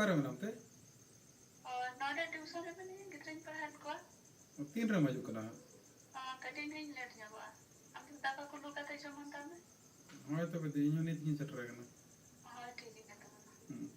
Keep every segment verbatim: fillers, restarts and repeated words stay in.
ᱚᱠᱟᱨᱮ ᱢᱮᱱᱟᱢ ᱛᱮ? ᱚ, ᱱᱚᱰᱮ ᱴᱤᱭᱩᱥᱚᱱ ᱨᱮ ᱢᱤᱱᱟᱹᱧᱟ, ᱜᱤᱫᱽᱨᱟᱹᱧ ᱯᱟᱲᱦᱟᱣᱮᱫ ᱠᱚᱣᱟ᱾ ᱛᱤᱱ ᱨᱮᱢ ᱦᱤᱡᱩᱜ ᱠᱟᱱᱟ ᱦᱟᱸᱜ? ᱚ, ᱠᱟᱹᱴᱤᱡ ᱱᱟᱜ ᱤᱧ ᱞᱮᱴ ᱧᱚᱜᱚᱜᱼᱟ᱾ ᱟᱢ ᱫᱚ ᱫᱟᱠᱟ ᱠᱚ ᱞᱩ ᱠᱟᱛᱮ ᱡᱚᱢ ᱦᱟᱛᱟᱲ ᱢᱮ᱾ ᱦᱳᱭ ᱛᱚᱵᱮ ᱫᱤ, ᱤᱧ ᱦᱚᱸ ᱱᱤᱛ ᱜᱤᱧ ᱥᱮᱴᱮᱨ ᱟᱠᱟᱱᱟ᱾ ᱦᱳᱭ, ᱴᱷᱤᱠ ᱜᱮᱭᱟ ᱛᱚᱵᱮ ᱢᱟ᱾ ᱦᱩᱸ᱾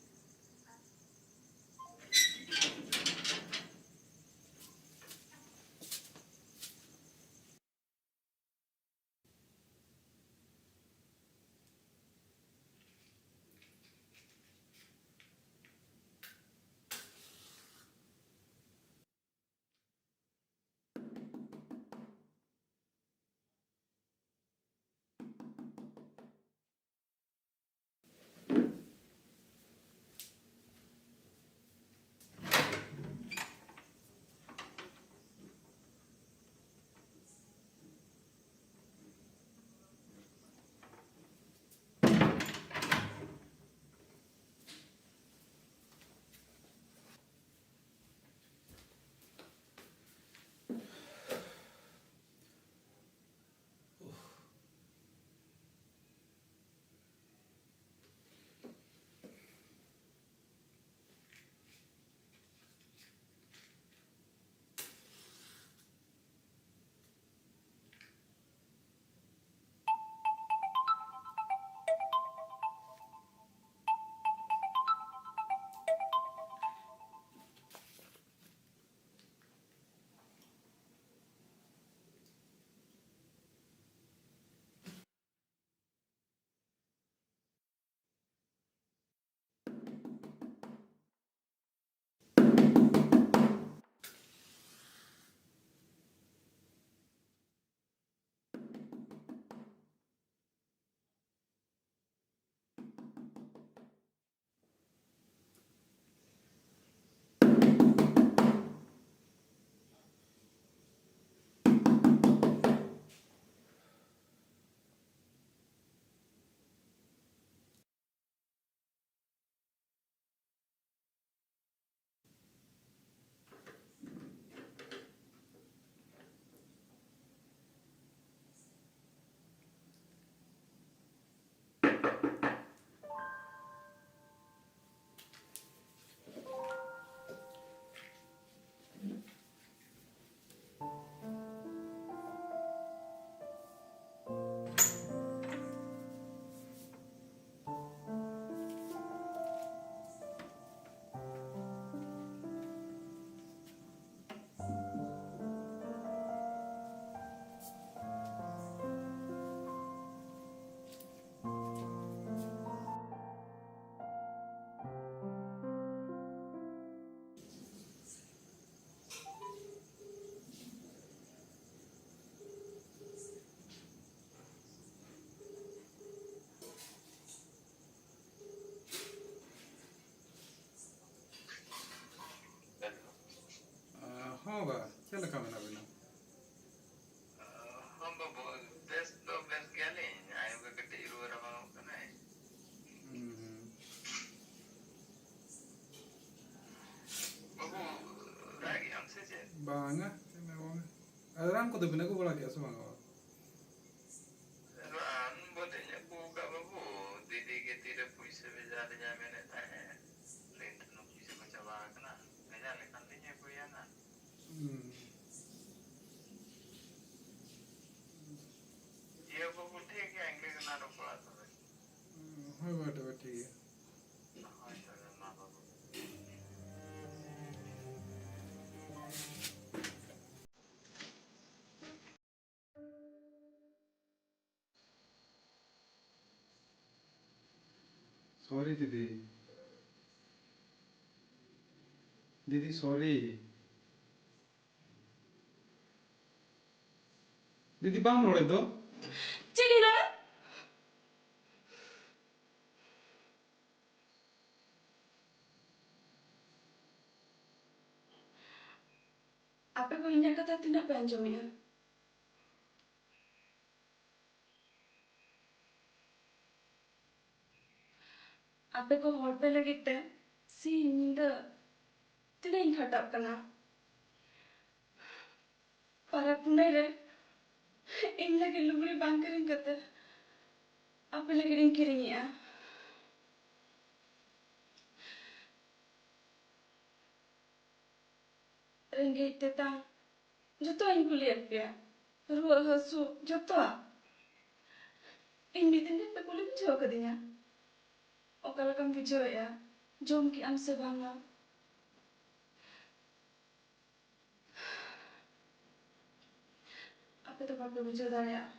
ᱟᱨ ᱨᱟᱱ ᱠᱚᱫᱚ ᱵᱤᱱ ᱟᱹᱜᱩ ᱵᱟᱲᱟ ᱠᱮᱜᱼᱟ ᱥᱮ ᱵᱟᱝ ᱵᱟᱵᱟ? ᱨᱟᱱ ᱵᱟᱹᱞᱤᱧ ᱟᱹᱜᱩ ᱟᱠᱟᱫ ᱵᱟᱹᱵᱩ, ᱫᱤᱫᱤ ᱜᱮ ᱛᱤᱨᱮ ᱯᱩᱭᱥᱟᱹ ᱵᱷᱮᱡᱟ ᱟᱹᱞᱤᱧᱟ ᱢᱮᱱᱮᱫ ᱛᱟᱦᱮᱸᱫ, ᱞᱟᱹᱭ ᱛᱟᱦᱮᱸᱫ ᱯᱩᱭᱥᱟᱹ ᱠᱚ ᱪᱟᱵᱟ ᱟᱠᱟᱱᱟ, ᱵᱷᱮᱡᱟ ᱞᱮᱠᱷᱟᱱ ᱞᱤᱧ ᱟᱹᱜᱩᱭᱟ ᱱᱟᱜ᱾ ᱦᱩᱸ᱾ ᱤᱭᱟᱹ ᱵᱟᱹᱵᱩ, ᱴᱷᱤᱠ ᱜᱮᱭᱟ, ᱤᱱᱠᱟᱹ ᱜᱮᱞᱟᱝ ᱨᱚᱯᱚᱲᱟ ᱛᱚᱵᱮ᱾ ᱦᱩᱸ, ᱦᱳᱭ ᱵᱟᱵᱟ, ᱛᱚᱵᱮ ᱴᱷᱤᱠ ᱜᱮᱭᱟ᱾ ᱦᱳᱭ ᱛᱚᱵᱮ ᱢᱟ ᱵᱟᱹᱵᱩ᱾ ᱥᱚᱨᱤ ᱫᱤᱫᱤ, ᱫᱤᱫᱤ ᱥᱚᱨᱤ᱾ ᱫᱤᱫᱤ ᱵᱟᱢ ᱨᱚᱲᱮᱫ ᱫᱚ? ᱪᱮᱫ ᱤᱧ ᱨᱚᱲᱟ? ᱟᱯᱮ ᱠᱚ ᱤᱧᱟᱹᱜ ᱠᱟᱛᱷᱟ ᱛᱤᱱᱟᱹᱜ ᱯᱮ ᱟᱸᱡᱚᱢᱮᱜᱼᱟ? ᱟᱯᱮ ᱠᱚ ᱦᱚᱲ ᱯᱮ ᱞᱟᱹᱜᱤᱫ ᱛᱮ ᱥᱤᱧ ᱧᱤᱫᱟᱹ ᱛᱤᱱᱟᱹᱜ ᱤᱧ ᱠᱷᱟᱴᱟᱜ ᱠᱟᱱᱟ᱾ ᱯᱟᱨᱟᱵᱽ ᱯᱩᱱᱟᱹᱭ ᱨᱮ ᱤᱧ ᱞᱟᱹᱜᱤᱫ ᱞᱩᱜᱽᱲᱤ ᱵᱟᱝ ᱠᱤᱨᱤᱧ ᱠᱟᱛᱮ ᱟᱯᱮ ᱞᱟᱹᱜᱤᱫ ᱤᱧ ᱠᱤᱨᱤᱧᱮᱜᱼᱟ᱾ ᱨᱮᱸᱜᱮᱡ ᱛᱮᱛᱟᱝ ᱡᱚᱛᱚᱣᱟᱜ ᱤᱧ ᱠᱩᱞᱤᱭᱮᱫ ᱯᱮᱭᱟ, ᱨᱩᱣᱟᱹ ᱦᱟᱹᱥᱩ ᱡᱚᱛᱚᱣᱟᱜ᱾ ᱤᱧ ᱢᱤᱫ ᱫᱤᱱ ᱜᱮ ᱯᱮ ᱠᱩᱞᱤ ᱵᱩᱡᱷᱟᱹᱣ ᱠᱟᱫᱤᱧᱟ, ᱚᱠᱟ ᱞᱮᱠᱟᱢ ᱵᱩᱡᱷᱟᱹᱣᱮᱫᱼᱟ, ᱡᱚᱢ ᱠᱮᱜ ᱟᱢ ᱥᱮ ᱵᱟᱝᱟ? ᱟᱯᱮ ᱫᱚ ᱵᱟᱯᱮ ᱵᱩᱡᱷᱟᱹᱣ ᱫᱟᱲᱮᱭᱟᱜᱼᱟ,